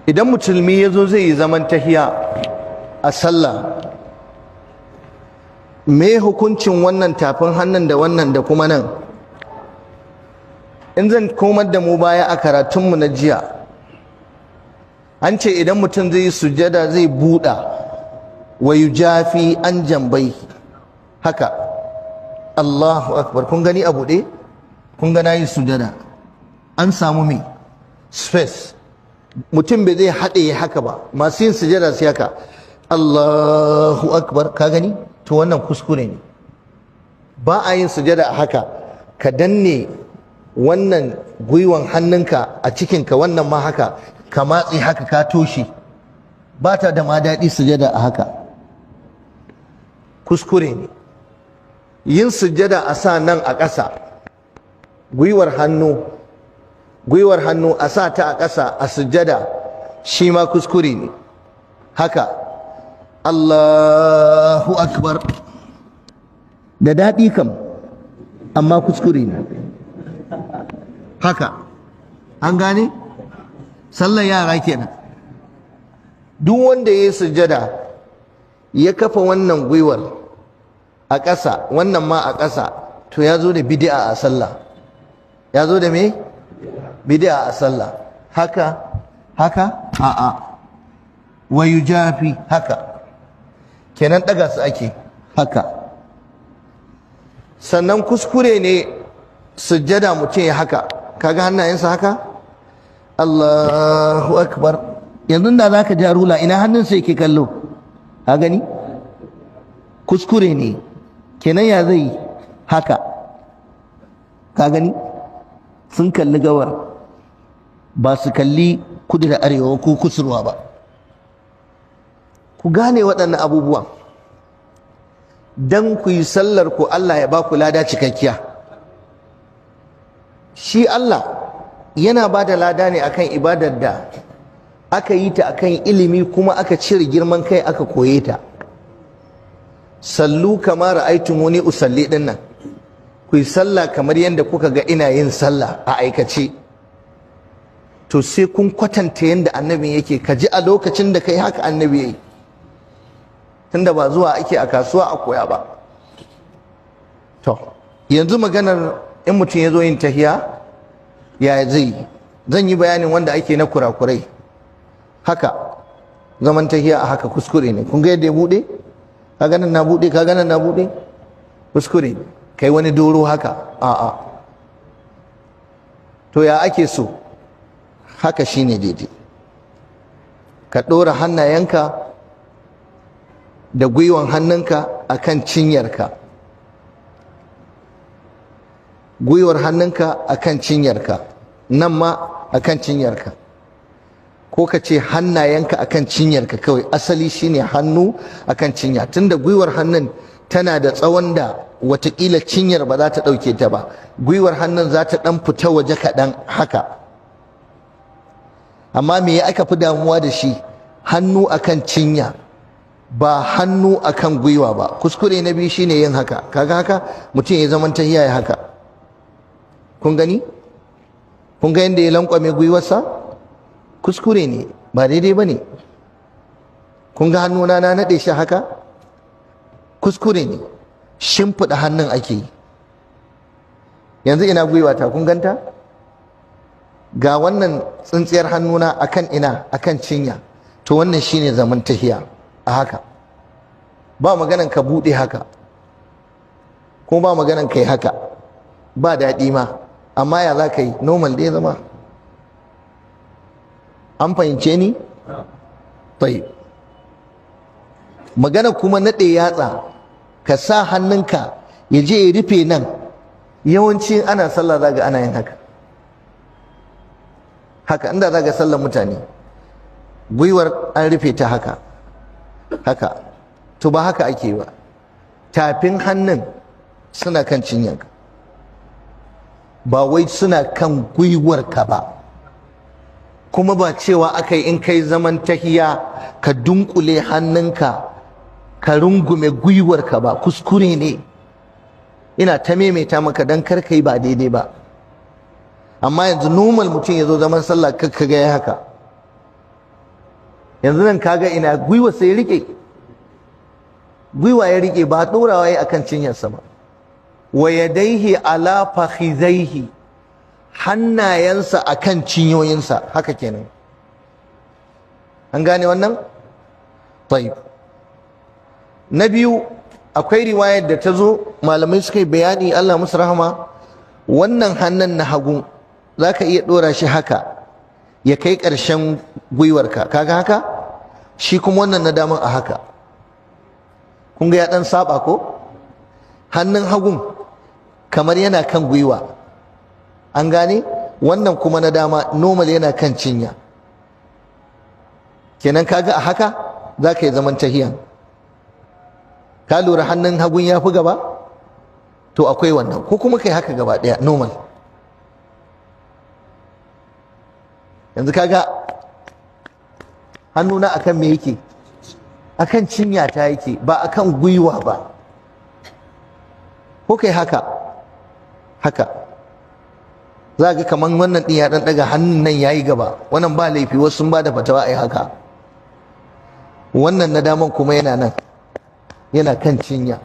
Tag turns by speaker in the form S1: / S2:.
S1: Idan musulmi ya zo zai yi zaman tahiya a sallah, me hukuncin wannan tafin hannun da wannan da kuma nan? In zan komar da mu baya a karatunmu na jiya, an ce idan mutum zai yi sujada zai buɗa wa yujafi an jambai haka. Allahu akbar. Kun gani a buɗe? Kun ga nayi sujada, an samu me space. Mutum bai zai haɗe haka ba, masu yin sujada sai haka, Allahu akbar. Ka gani? To wannan kuskure ne. Ba a yin sujada haka, ka danne wannan gwiwan hannunka a cikinka, wannan ma haka, ka matse haka, ka toshe. Ba ta da ma daɗi sujada a haka, kuskure ne. Yin sujada a sa nan a ƙasa, gwiwar hannu a sa ta a ƙasa a sujada, shi ma kuskure ne. Haka, Allahu akbar, da daɗi kam, amma kuskure ne. Haka, an gane? Sallar yara kenan. Duk wanda ya yi sujada ya kafa wannan gwiwar a ƙasa, wannan ma a ƙasa, to ya zo da bid'a a sallah. Ya zo da me? Bid'a a sallah. Haka, haka, a'a. Wa yujafi haka. Kenan ɗaga su ake haka. Sannan kuskure ne sujjada mutum ya haka. Kaga hannayensa haka? Allahu akbar. Yanzu da zaka ja rula, ina hannunsa yake kallo? Ka gani? Kuskure ne. Kenan ya zai haka. Ka gani? Sun kalli gawar, ba su kalli kudu da arewa ko kusurwa ba. Ku gane waɗannan abubuwan don ku yi sallar ku, Allah ya ba ku lada cikakkiya. Shi Allah yana ba da lada ne akan ibadar da aka yi ta akan ilimi, kuma aka cire girman kai aka koye ta. Sallu kama ra'aytumuni usalli dinnan, ku yi sallah kamar yadda kuka ga ina yin sallah a aikace. To sai kun kwatanta yadda annabin yake, ka ji a lokacin da kai haka annabi yayi, tunda ba zuwa ake a kasuwa a koya ba. To yanzu maganar in mutum ya zo yin tahiya ya zai, zan yi bayanin wanda ake na kurakurai. Haka zaman tahiya a haka kuskure ne. Kun ga yadda ya bude? Ka ganin na bude, ka ganin na bude, kuskure ne. Kai wani doro haka, a'a. To ya ake so? Haka shine daidai. Ka ɗora hannayenka da gwiwan hannunka akan cinyarka, gwiwar hannunka akan cinyarka, nan ma akan cinyarka, ko ka ce hannayenka akan cinyarka kawai. Asali shine hannu akan cinya, tunda gwiwar hannun tana da tsawon da watakila cinyar ba za ta ɗauke ta ba, gwiwar hannun za ta ɗan fita waje kaɗan haka. Amma me aka fi damuwa da shi? Hannu akan cinya, ba hannu akan gwiwa ba. Kuskure na biyu shine yin haka. Kaga haka mutum ya zaman tahiya ya haka. Kun gani? Kun ga yadda ya lankwame gwiwarsa? Kuskure ne, ba daidai ba ne. Kun ga hannuna na naɗe shi haka? Kuskure ne. Shimfiɗa hannun ake yi. Yanzu ina gwiwata, kun ganta? Ga wannan tsintsiyar hannuna akan ina, akan cinya. To wannan shine zaman tahiya a haka. Ba maganan ka buɗe haka, ko ba maganan ka yi haka, ba daɗi ma. Amma ya za ka yi? Normal dai zama. An fahimce ni? Tayyib. Magana kuma naɗe yatsa, ka sa hannunka ya je ya rufe nan. Yawanci ana sallah zaga ana yin haka. Haka inda zaga sallar mutane, gwiwar an rufe ta haka haka. To ba haka ake ba. Tafin hannun suna kan cinyanka, ba wai suna kan gwiwarka ba. Kuma ba cewa aka yi in kai zaman tahiya ka dunkule hannunka ka rungume gwiwarka ba, kuskure ne. Ina ta maimaita maka don kar ka yi ba daidai ba. Amma yanzu normal mutum ya zo zaman sallah kakka ga ya haka. Yanzu nan kaga ina gwiwa sai rike, gwiwa ya rike, ba dorawa yayi akan cinyarsa ba. Wa yadaihi ala fakhizaihi, hannayensa akan cinyoyinsa, haka kenan. An gane wannan? Tayyib. Na biyu, akwai riwayar da ta zo, malamai suka yi bayani, Allah musu rahama. Wannan hannun na hagu zaka iya dora shi haka ya kai ƙarshen gwiwarka, kaga haka? Shi kuma wannan na daman a haka. Kun ga ya dan saba ko? Hannun hagun kamar yana kan gwiwa, an gane? Wannan kuma na dama normal yana kan cinya. Kenan kaga a haka za ka yi zaman tahiyan. Ka lura hannun hagun ya fi gaba? To akwai wannan, ko kuma kai haka gaba ɗaya normal. Yanzu kaga hannuna akan me yake? Akan cinya ta yake, ba akan gwiwa ba. Ko kai haka haka, za ga kaman wannan din ya dan daga hannun nan yayi gaba. Wannan ba laifi, wasu sun ba da fatawa ai haka. Wannan na daman kuma yana nan, yana kan cinya.